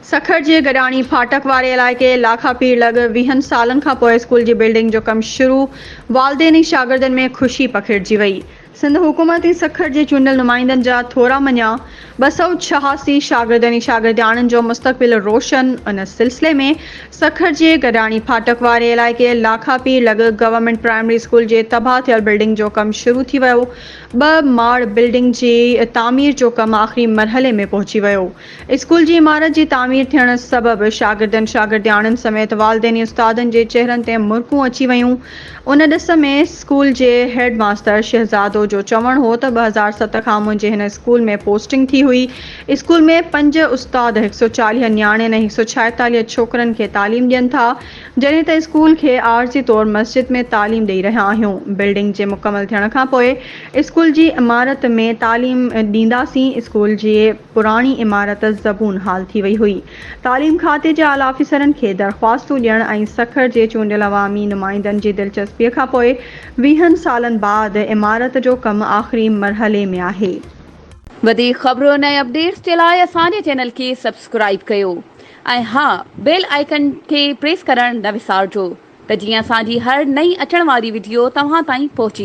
سکر جي گڏاڻي ڦاٽڪ واري علائقي لاکاپير لڳ ويهن سالن کانپوء اسڪول جي بلڊنگ جو ڪم شروع، والدين ۽ شاگردن ۾ خوشي پکڙجي وئي. سنڌ حڪومت ۽ سکر جي چونڊيل نمائندن جا ٿورا مڃيا، 286 شاگردن ۽ شاگردياڻين جو مستقبل روشن، ان سلسلي ۾ سکر جي گڏاڻي ڦاٽڪ واري علائقي لاکاپير لڳ گورنمينٽ پرائمري اسڪول جي تباهه ٿيل بلڊنگ جو ڪم شروع ٿي ويو، ٻه ماڙ بلڊنگ جي تعمير جو ڪم آخري مرحلي ۾ پهچي ويو. اسڪول جي عمارت جي تعمير ٿيڻ سبب شاگردن، شاگردياڻين سميت والدين ۽ استادن جي چهرن تي مرڪون اچي ويون. ان ڏس ۾ اسڪول جي هيڊ ماستر شهزادو جو چوڻ هو ته 2007 کان منهنجي هن اسڪول ۾ پوسٽنگ ٿي هئي. اسڪول ۾ پنج استاد هڪ سئو 40 نياڻين ۽ هڪ سئو 46 ڇوڪرن کي تعليم ڏين ٿا. جڏهن ته اسڪول کي عارضي طور مسجد ۾ تعليم ڏئي رهيا آهيون. بلڊنگ جي مڪمل ٿيڻ کانپوء اسڪول جي عمارت ۾ تعليم ڏينداسين. اسڪول جي پراڻي عمارت زبون حال ٿي وئي هئي. تعليم کاتي جي اعليٰ آفيسرن کي درخواستون ڏيڻ ۽ سکر جي چونڊيل عوامي نمائندن جي دلچسپيء کانپوء ويهن سالن بعد عمارت جو ڪم آخري مرحلي ۾ آهي. وڌيڪ خبرن ۽ اپڊيٽس جي لاء اسان جي چينل کي سبسڪرائيب ڪيو ۽ ها بيل آئيڪن کي پريس ڪرڻ نه وسارجو ته جيئن اسان جي هر نئين اچڻ واري وڊيو توهان تائين پهچي.